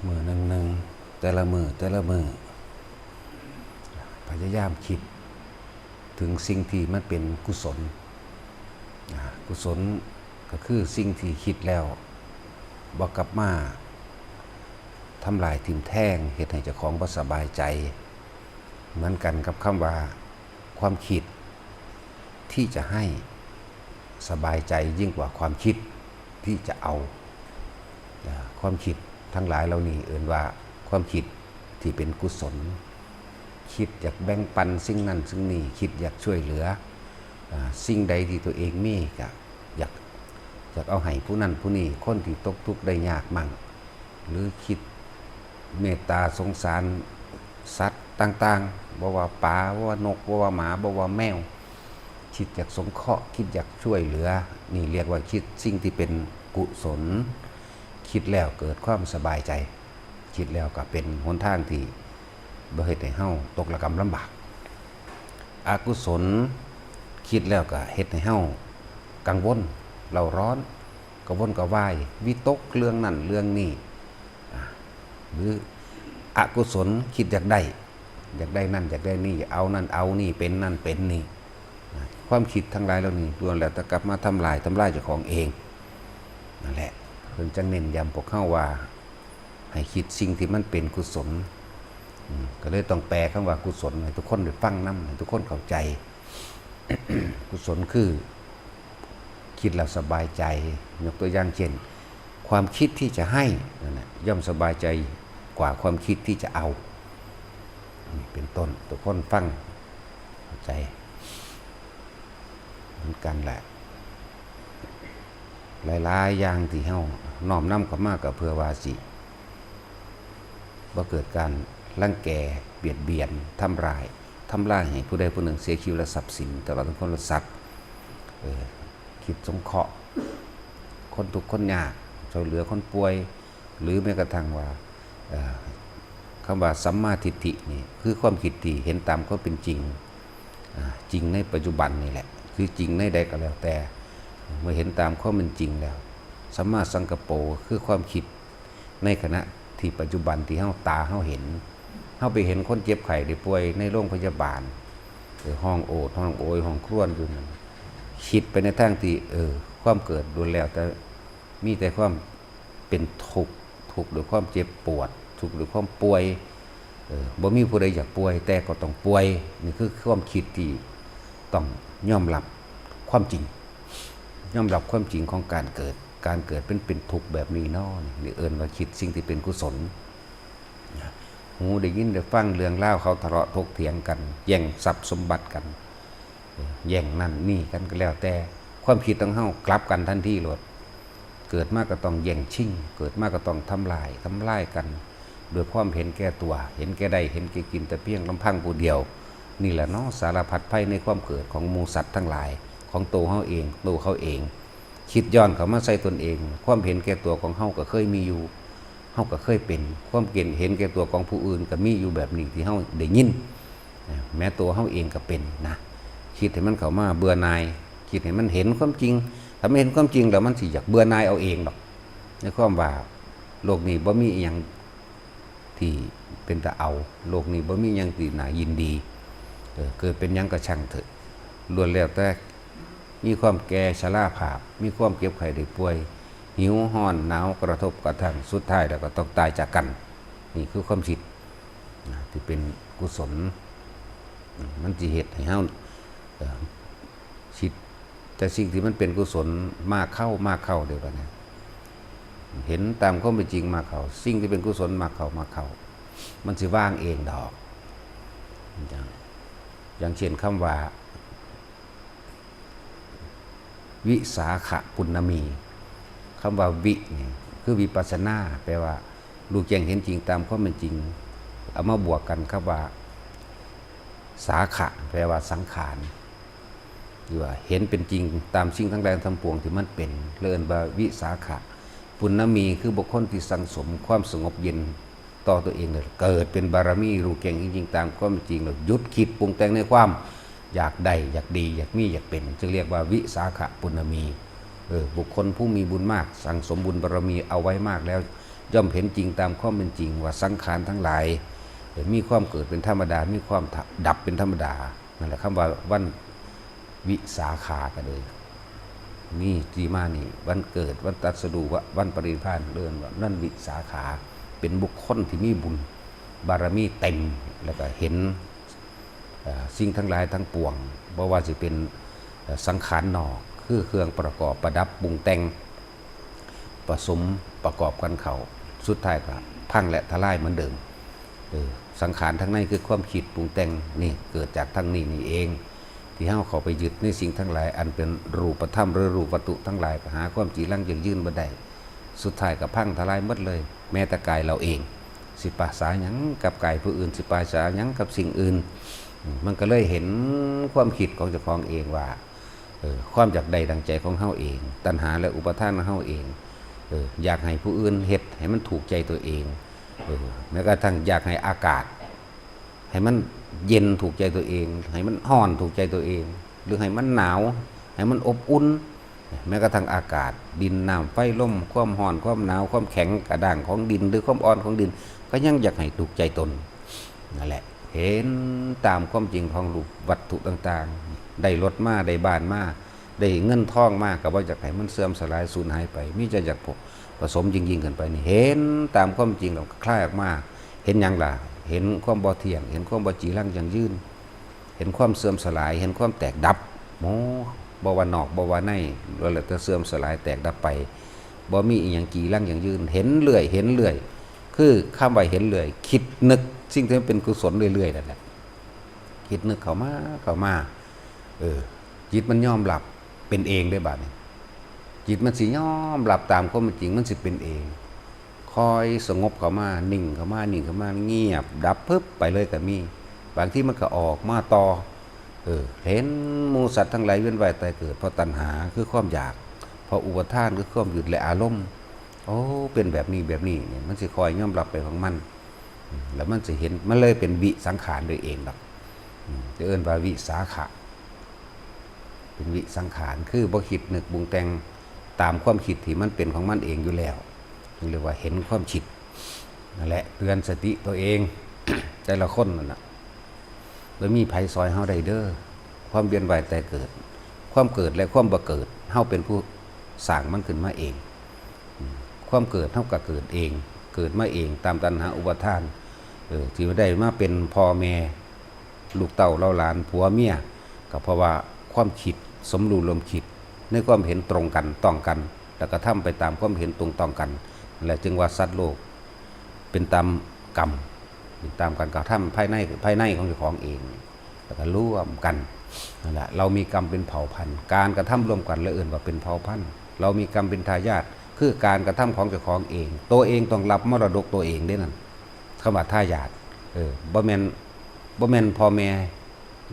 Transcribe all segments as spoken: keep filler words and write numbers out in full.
มื้อหนึ่งๆ แต่ละมื้อแต่ละมื้อ พยายามคิดถึงสิ่งที่มันเป็นกุศล อ่า กุศลก็คือสิ่งที่คิดแล้วบ่กลับมาทำลายทิ่มแทง เฮ็ดให้เจ้าของบ่สบายใจ เหมือนกันกับคำว่า ความคิดที่จะให้สบายใจยิ่งกว่าความคิดที่จะเอา อ่า ความคิดทั้งหลายเหล่านี้เอิ้นว่าความคิดที่เป็นกุศล คิดอยากแบ่งปันสิ่งนั้นสิ่งนี้ คิดอยากช่วยเหลือ อ่า สิ่งใดที่ตัวเองมีก็อยาก อยากเอาให้ผู้นั้นผู้นี้ คนที่ตกทุกข์ได้ยากมั่ง หรือคิดเมตตาสงสารสัตว์ต่างๆ บ่ว่าปลา บ่ว่านก บ่ว่าหมา บ่ว่าแมว คิดอยากสงเคราะห์ คิดอยากช่วยเหลือ นี่เรียกว่าคิดสิ่งที่เป็นกุศล คิดแล้วเกิดความสบายใจ คิดแล้วก็เป็นหนทางที่บ่เฮ็ดให้เฮาตกระกำลำบาก อกุศล คิดแล้วก็เฮ็ดให้เฮากังวล เร่าร้อน กระวนกระวาย วิตกเรื่องนั้นเรื่องนี้ อ่า หรืออกุศล คิดอยากได้ อยากได้นั่นอยากได้นี่ เอานั่นเอานี่ เป็นนั่นเป็นนี่ อ่า ความคิดทั้งหลายเหล่านี้ล้วนแล้วแต่กลับมาทำลาย ทำลายเจ้าของเอง นั่นแหละ เพิ่นจั่งเน้นย้ำพวกเฮาว่า ให้คิดสิ่งที่มันเป็นกุศล อืม ก็เลยต้องแปลคำว่ากุศลให้ทุกคนได้ฟังนำ ให้ทุกคนเข้าใจ กุศลคือ คิดแล้วสบายใจ ยกตัวอย่างเช่น ความคิดที่จะให้นั่นน่ะ ย่อมสบายใจกว่าความคิดที่จะเอา นี่เป็นต้น ทุกคนฟังเข้าใจเหมือนกันแหละ หลายๆ อย่างที่เฮาน้อมนำเข้ามาก็เพื่อว่าสิบ่เกิดการรังแก เบียดเบียน ทำร้าย ทำลายให้ผู้ใดผู้หนึ่งเสียชีวิตและทรัพย์สิน ตลอดทั้งคนและสัตว์ เออ คิดสงเคราะห์คนทุกข์คนยาก ช่วยเหลือคนป่วย หรือแม้กระทั่งว่า เอ่อ คำว่าสัมมาทิฏฐินี่คือความคิดที่เห็นตามความเป็นจริง อ่า จริงในปัจจุบันนี่แหละ คือจริงในใดก็แล้วแต่ เมื่อเห็นตามความเป็นจริงแล้ว สัมมาสังกัปโปคือความคิดในขณะที่ปัจจุบันที่เฮาตาเฮาเห็น เฮาไปเห็นคนเจ็บไข้ได้ป่วยในโรงพยาบาล เออ ฮ้องโอดฮ้องโอยฮ้องครวญอยู่นั่น คิดไปในทางที่ เออ ความเกิดล้วนแล้วแต่มีแต่ความเป็นทุกข์ ทุกข์ด้วยความเจ็บปวด ทุกข์ด้วยความป่วย เออ บ่มีผู้ใดอยากป่วย แต่ก็ต้องป่วย นี่คือความคิดที่ต้องยอมรับความจริง ยอมรับความจริงของการเกิด การเกิดเป็น เป็นทุกข์แบบนี้เนาะ นี่เอิ้นว่าคิดสิ่งที่เป็นกุศล หูได้ยินได้ฟังเรื่องราวเขาทะเลาะถกเถียงกัน แย่งทรัพย์สมบัติกัน แย่งนั่นนี่กันก็แล้วแต่ ความคิดของเฮากลับกันทันทีโลด เกิดมาก็ต้องแย่งชิง เกิดมาก็ต้องทำลาย ทำลายกัน ด้วยความเห็นแก่ตัว เห็นแก่ได้ เห็นแก่กินแต่เพียงลำพังผู้เดียว นี่แหละเนาะ สารพัดภัยในความเกิดของหมู่สัตว์ทั้งหลาย ของตัวเฮาเอง ตัวเขาเอง คิดย้อนเข้ามาใส่ตนเอง ความเห็นแก่ตัวของเฮาก็เคยมีอยู่ เฮาก็เคยเป็น ความเห็นแก่ตัวของผู้อื่นก็มีอยู่แบบนี้ที่เฮาได้ยิน นะ แม้ตัวเฮาเองก็เป็นนะ คิดให้มันเข้ามาเบื่อหน่าย คิดให้มันเห็นความจริง ถ้ามันเห็นความจริงแล้วมันสิอยากเบื่อหน่ายเอาเองดอก ในความว่าโลกนี้บ่มีอิหยังที่เป็นตาเอา โลกนี้บ่มีหยังที่น่ายินดี เออ เกิดเป็นหยังก็ช่างเถอะ ล้วนแล้วแต่มีความแก่ชราภาพ มีความเจ็บไข้ได้ป่วย หิวฮ้อนหนาวกระทบกระทั่ง สุดท้ายแล้วก็ต้องตายจากกัน นี่คือความคิดนะ ที่เป็นกุศล มันสิเฮ็ดให้เฮา เอ่อ คิดแต่สิ่งที่มันเป็นกุศลมากเข้า มากเข้าเด้บัดนี้ เห็นตามความเป็นจริงมากเข้า สิ่งที่เป็นกุศลมากเข้า มากเข้า มันสิวางเองดอก อย่าง อย่างเช่นคำว่า วิสาขปุณณมี คำว่าวินี่คือวิปัสสนา แปลว่ารู้แจ้งเห็นจริงตามความเป็นจริง เอามาบวกกันครับว่า สาขะ แปลว่าสังขาร หรือว่าเห็นเป็นจริงตามสิ่งทั้งหลายทั้งปวงที่มันเป็น เรียกว่าวิสาขะปุณณมี คือบุคคลที่สั่งสมความสงบเย็นต่อตัวเองเลย เกิดเป็นบารมี รู้แจ้งเห็นจริงตามความเป็นจริงแล้ว หยุดคิดปรุงแต่งในความอยากได้ อยากดี อยากมี อยากเป็น จึงเรียกว่าวิสาขะปุณณมี เออ บุคคลผู้มีบุญมาก สั่งสมบุญบารมีเอาไว้มากแล้ว ย่อมเห็นจริงตามความเป็นจริงว่าสังขารทั้งหลาย เอ่อ มีความเกิดเป็นธรรมดา มีความดับเป็นธรรมดา นั่นแหละคำว่าวันวิสาขากะเลย มีที่มานี่ วันเกิด วันตรัสรู้ วันปรินิพพาน เอิ้นว่าวันวิสาขา เป็นบุคคลที่มีบุญบารมีเต็ม แล้วก็เห็น เอ่อ สิ่งทั้งหลายทั้งปวง บ่ว่าสิเป็น เอ่อ สังขารนอก คือเครื่องประกอบประดับปรุงแต่ง ผสมประกอบกันเข้า สุดท้ายก็พังและทลายเหมือนเดิม เออ สังขารทั้งในคือความคิดปรุงแต่งนี่เกิดจากทั้งนี้นี่เอง ที่เฮาเข้าไปยึดในสิ่งทั้งหลายอันเป็นรูปธรรมหรือรูปวัตถุทั้งหลาย ก็หาความจีรังยั่งยืนบ่ได้ สุดท้ายก็พังทลายหมดเลย แม้แต่กายเราเอง สิไปอาศัยหยังกับกายผู้อื่น สิไปอาศัยหยังกับสิ่งอื่น อืม มันก็เลยเห็นความคิดของเจ้าของเองว่า เออ ความอยากได้ดังใจของเฮาเอง ตัณหาและอุปาทานของเฮาเอง เออ อยากให้ผู้อื่นเฮ็ดให้มันถูกใจตัวเอง เออ แม้กระทั่งอยากให้อากาศ ให้มันเย็นถูกใจตัวเอง ให้มันร้อนถูกใจตัวเอง หรือให้มันหนาว ให้มันอบอุ่น แม้กระทั่งอากาศ ดิน น้ำ ไฟ ลม ความร้อน ความหนาว ความแข็งกระด้างของดิน หรือความอ่อนของดิน ก็ยังอยากให้ถูกใจตน นั่นแหละ เห็นตามความจริงของรูปวัตถุต่างๆ ได้รถมา ได้บ้านมา ได้เงินทองมา ก็บ่อยากให้มันเสื่อมสลายสูญหายไป มีแต่อยากผสมยิ่งๆขึ้นไปนี่ เห็นตามความจริงแล้วคลายออกมา เห็นหยังล่ะ เห็นความบ่เที่ยง เห็นความบ่จีรังยั่งยืน เห็นความเสื่อมสลาย เห็นความแตกดับ โอ้ บ่ว่านอกบ่ว่าใน ล้วนแล้วแต่เสื่อมสลายแตกดับไป บ่มีอีหยังจีรังยั่งยืน เห็นเรื่อย เห็นเรื่อย คือคำว่าเห็นเรื่อย คิดนึกสิ่งที่มันเป็นกุศลเรื่อยๆนั่นแหละ คิดนึกเข้ามา เข้ามา เออ จิตมันยอมรับเป็นเองได้บัดนี้ จิตมันสิยอมรับตามความเป็นจริง มันสิเป็นเอง ค่อยสงบเข้ามา นิ่งเข้ามา นิ่งเข้ามา เงียบ ดับปึ๊บ ไปเลยก็มี บางทีมันก็ออกมาต่อ เออ เห็นหมู่สัตว์ทั้งหลายเวียนว่ายตายเกิด เพราะตัณหาคือความอยาก เพราะอุปาทานคือความยึดและอารมณ์ โอ้ เป็นแบบนี้แบบนี้เนี่ย มันสิค่อยยอมรับไปของมัน อืม แล้วมันสิเห็น มันเลยเป็นวิสังขารโดยเองดอก อืม จะเอิ้นว่าวิสาขะ เป็นวิสังขาร คือบ่คิดนึกปรุงแต่งตามความคิดที่มันเป็นของมันเองอยู่แล้ว จึงเรียกว่าเห็นความคิด นั่นแหละ เตือนสติตัวเอง แต่ละคนนั่นน่ะ บ่มีไผซอยเฮาได้เด้อ ความเวียนว่ายตายเกิด ความเกิดและความบ่เกิด เฮาเป็นผู้สร้างมันขึ้นมาเอง อืม ความเกิดเฮาก็เกิดเอง เกิดมาเองตามตัณหาอุปาทาน เออ ที่ได้มาเป็นพ่อแม่ ลูกเต้าเหล่าหลาน ผัวเมีย ก็เพราะว่าความคิดสมรู้ร่วมคิด ในความเห็นตรงกันต้องกัน แล้วกระทำไปตามความเห็นตรงต้องกัน และจึงว่าสัตว์โลกเป็นตามกรรม เป็นตามการกระทำภายใน ภายในของเจ้าของเอง แล้วก็ร่วมกัน นั่นแหละ เรามีกรรมเป็นเผ่าพันธุ์ การกระทำร่วมกันเลยเอิ้นว่าเป็นเผ่าพันธุ์ เรามีกรรมเป็นทายาท คือการกระทำของเจ้าของเอง ตัวเองต้องรับมรดกตัวเองเด้นั่น คำว่าทายาท เออ บ่แม่น บ่แม่นพ่อแม่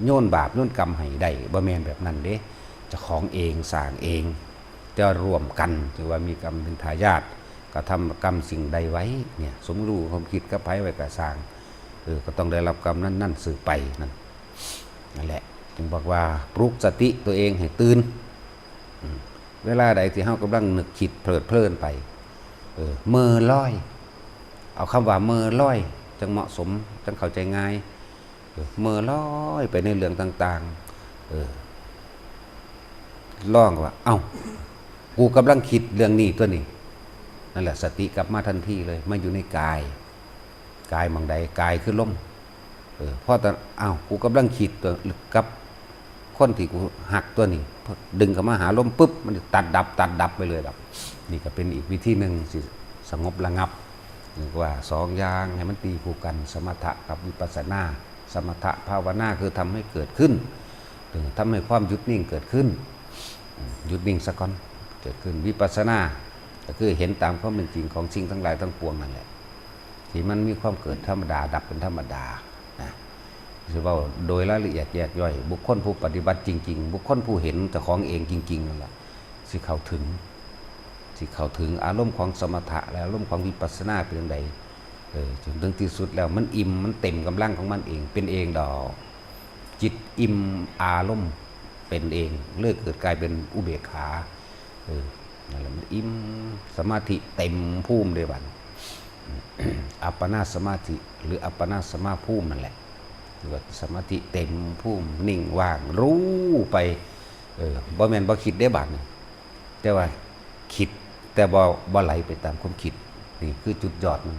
โยนบาปโยนกรรมให้ได้ บ่แม่นแบบนั้นเด้ เจ้าของเองสร้างเอง แต่ร่วมกัน ถือว่ามีกรรมเป็นทายาท กระทำกรรมสิ่งใดไว้ เนี่ย สมรู้ร่วมคิดกับไผไว้ก็ซ่าง เออ ก็ต้องได้รับกรรมนั้นๆสืบไปนั่น นั่นแหละ จึงบอกว่าปลุกสติตัวเองให้ตื่น อืม เวลาใดที่เฮากำลังนึกคิดเพลิดเพลินไป เออ เม่อลอย เอาคำว่าเม่อลอย จั่งเหมาะสม จั่งเข้าใจง่าย เออ เม่อลอยไปในเรื่องต่างๆ เออ ลองว่า เอ้า กูกำลังคิดเรื่องนี้ตัวนี้ นั่นแหละ สติกลับมาทันทีเลย มาอยู่ในกาย กายหม่องใด กายคือลม เออ พอตอน อ้าว กูกำลังคิดตัวกับคนที่กูฮักตัวนี้ ดึงเข้ามาหาลมปุ๊บ มันตัดดับ ตัดดับไปเลยดอก นี่ก็เป็นอีกวิธีหนึ่งสิสงบระงับ เรียกว่าสองอย่างให้มันตีคู่กัน สมถะกับวิปัสสนา สมถะภาวนาคือทำให้เกิดขึ้น เออ ทำให้ความหยุดนิ่งเกิดขึ้น อืม หยุดนิ่งซะก่อน เกิดขึ้น วิปัสสนา ก็คือเห็นตามความเป็นจริงของสิ่งทั้งหลายทั้งปวงนั่นแหละ ที่มันมีความเกิดธรรมดา ดับเป็นธรรมดา นะ สิเว้าโดยรายละเอียดแยกย่อย บุคคลผู้ปฏิบัติจริงๆ บุคคลผู้เห็นเจ้าของเองจริงๆ นั่นแหละ สิเข้าถึง สิเข้าถึงอารมณ์ของสมถะและอารมณ์ของวิปัสสนาเป็นจั่งใด เออ จนถึงที่สุดแล้วมันอิ่ม มันเต็มกำลังของมันเอง เป็นเองดอก จิตอิ่มอารมณ์เป็นเอง เลยเกิดกลายเป็นอุเบกขา เออ นั่นแหละ มันอิ่ม สมาธิเต็มภูมิเลยบัดนี้ อัปปนาสมาธิ หรืออัปปนาสมาภูมินั่นแหละ หรือว่าสมาธิเต็มภูมิ นิ่งว่างรู้ไป เออบ่แม่นบ่คิดได้บาดนี้ แต่ว่าคิด แต่บ่บ่ไหลไปตามความคิด นี่คือจุดยอดมัน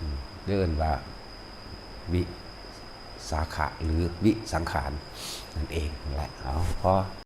อืมเรียกว่าวิสาขะหรือวิสังขารนั่นเองแหละ เอาพอ